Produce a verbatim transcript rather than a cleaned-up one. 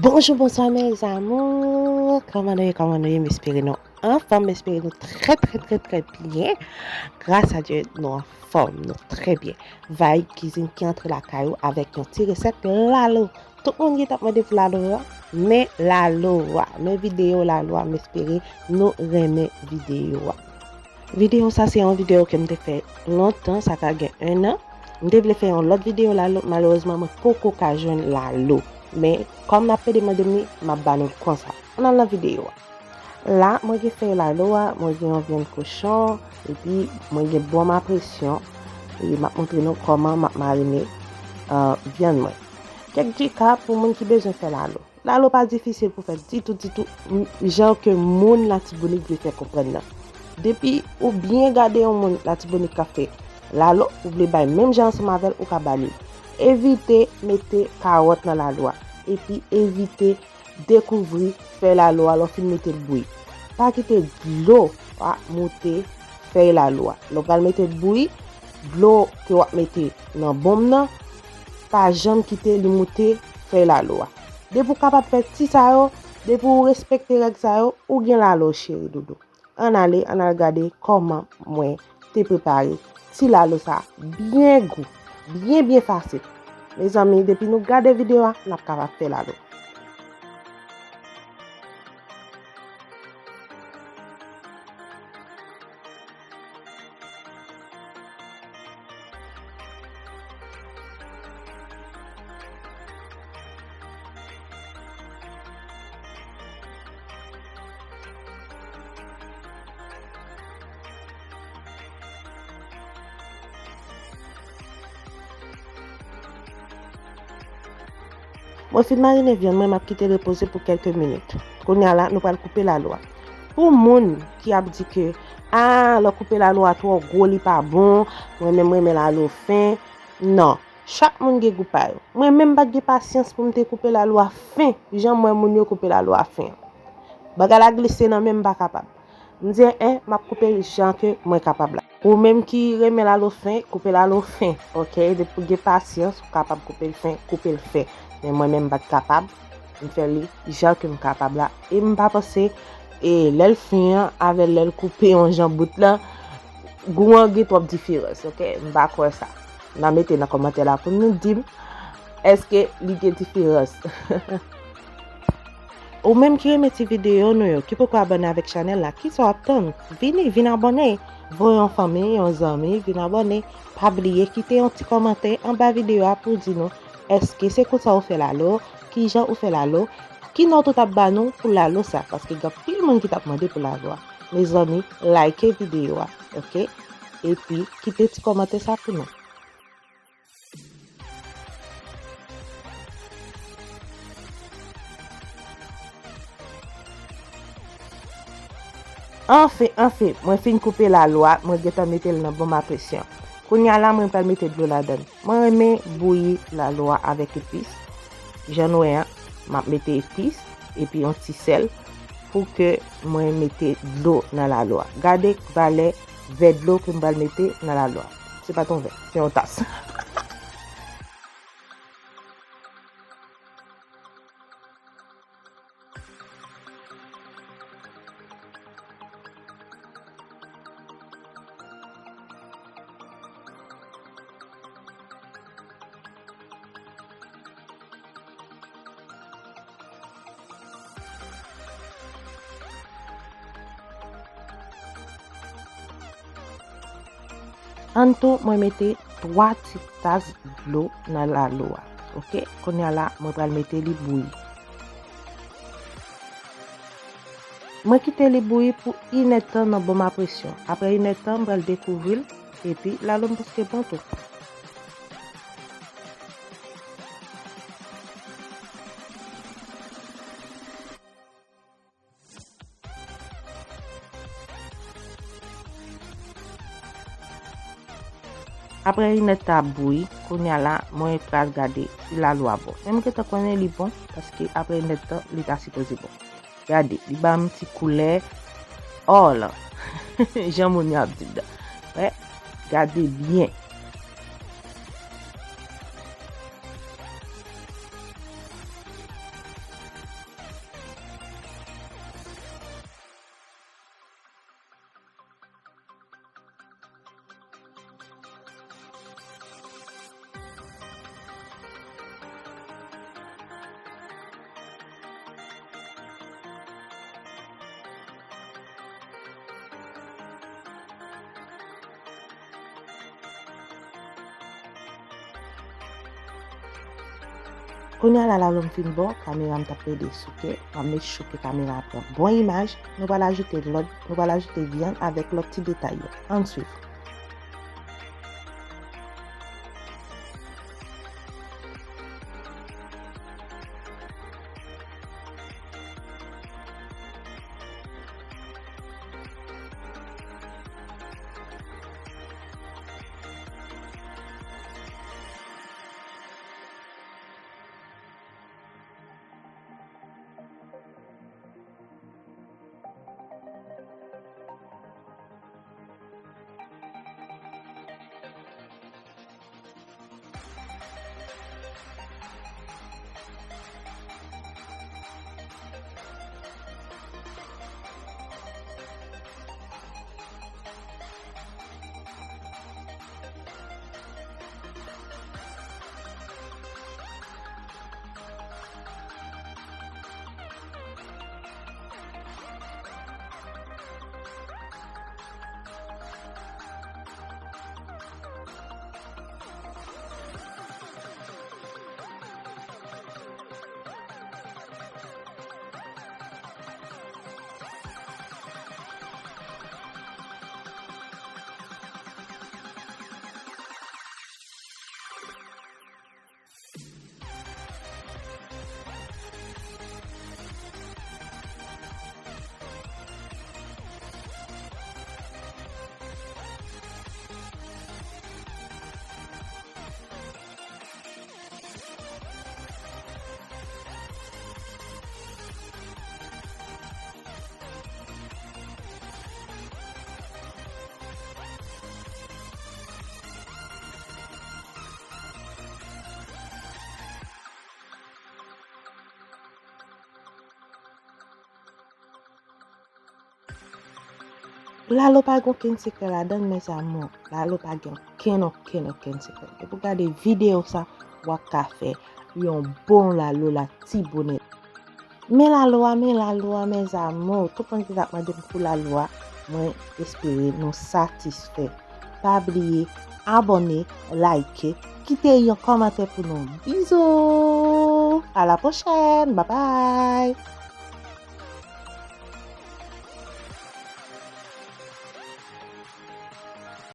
Bonjou, bonswa, mes amours. Kòman nou ye, kòman nou ye? M espere nou anfòm, m espere nou trè, trè, trè, trè byen. Gras a Dye, nou anfòm, nou trè byen. Vay Kizin ki antre lakay ou avèk yon ti resèt lalo. Tout moun ki t ap mande pou lalo a, men lalo a, men videyo lalo a, m espere nou renmen videyo a. Videyo sa se yon videyo ke m te fè lontan, sa ka gen en an. M te vle fè yon lòt videyo lalo, malerezman mwen poko ka jwenn lalo. Men, kòm n ap pede mande m li, m ap ba nou l konsa. Ann al nan videyo a. La, mwen gen fèy lalo a, mwen gen yon vyann kochon, epi mwen gen bonm a presyon. E m ap montre nou kòman m ap marine, euh, vyann mwen. Kèk djika pou moun ki bezwen fè lalo. Lalo pa difisil pou fè ditou, ditou, m, jan ke moun Latibonit vle fè konprann nan. Depi ou byen gade yon moun Latibonit k ap fè lalo, ou vle bay menm jan ansanm avè l, ou ka ba li l. Evite mete kawòt nan lalo a. Epi evite dekouvri fèy lalo a lè w fin mete l bouyi. Pa kite dlo a moute fèy lalo a. Lè w pral mete l bouyi, dlo ke w ap mete nan bonm nan, pa janm kite li moute fèy lalo a. Depi w kapab fè ti sa yo, depi w respekte règ sa yo, ou gen lalo, cheri doudou. Ann ale, ann al gade kòman mwen te prepare ti lalo sa byen gou, byen, byen fasil. Mezanmi, depi nou gade videyo a, n ap kapab fè lalo. Mwen fin marine vyann mwen, m ap kite l repoze pou kèlke minit. Kounye a la, nou pral koupe lalo a. Pou moun ki ap di ke, a, lè w koupe lalo a twò gwo, li pa bon, mwen menm renmen lalo fen. Non, chak moun gen gou pa yo. Mwen menm m pa t gen pasyans pou m te koupe lalo a fen, jan m wè moun yo koupe lalo a fen an. Bagay la glise nan men m, m pa kapab. M di, en, m ap koupe l jan ke mwen kapab la. Ou menm ki renmen lalo fen, koupe lalo fen, oke? Depi w gen pasyans, ou kapab koupe l fen, koupe l fen. Men mwen menm m pa t kapab, m fè li jan ke m kapab la. E m pa panse, e lè l fen an, avè lè l koupe yon jan bout lan, gou an gen twòp diferans, oke? M pa kwè sa. N a mete nan kòmantè la pou nou di m, èske li gen diferans? Ou menm ki renmen ti videyo nou yo, ki poko abòne avèk chanèl la, kisa w ap tann? Vini, vin abòne. Voye yon fanmi, yon zanmi, vin abòne. Pa bliye kite yon ti kòmantè anba videyo a pou di nou, èske se konsa ou fè lalo? Kijan ou fè lalo? Ki nòt ou t ap ba nou pou lalo sa? Paske gen anpil moun ki t ap mande pou lalo a. Mezanmi, like videyo a, oke? Epi, kite ti kòmantè sa pou nou. Anfen, anfen, mwen fin koupe lalo a, mwen gentan mete l nan bonm a presyon. Kounye a la, mwen pral mete dlo ladan l. Mwen renmen bouyi lalo a avèk epis. Jan nou wè an, m ap mete epis, epi yon ti sèl pou ke mwen mete dlo nan lalo a. Gade valè vè dlo ke m pral mete nan lalo a. Se pa t yon vè, se yon tas. Ann tou, mwen mete twa ti tas dlo nan lalo a. Oke, kounye a la, mwen pral mete li bouyi. Mwen kite li bouyi pou inèdtan nan bonm a presyon. Apre inèdtan, mwen pral dekouvri l, epi lalo m prèske bon tou. Apre inèdtan ta bouyi, kounye a la, mwen pral gade si lalo a bon. Men m gentan konnen li bon, paske apre inèdtan, li ta sipoze bon. Gade, li ban m ti koulè ò lan. Jan moun yo ap di l la. Wè, gade byen. Kounye a la, lalo m fin bon, kamera m t ap plede souke, m ap make sure ke kamera a pran bon imaj. Nou pral ajoute lòt, nou pral ajoute vyann avèk lòt ti detay yo. Ann swiv. Lalo pa gen okenn sekrè ladan l, mes amours. Lalo pa gen okenn, okenn, okenn sekrè. Depi w gade videyo sa, w ap ka fè yon bon lalo la ti bonè. Men lalo a, men lalo a, mes amours. Tout moun ki t ap mande m pou lalo a, mwen espere nou satisfè. Pa bliye abòne, like, kite yon kòmantè pou nou. Bizou! A la pwochèn! Babay!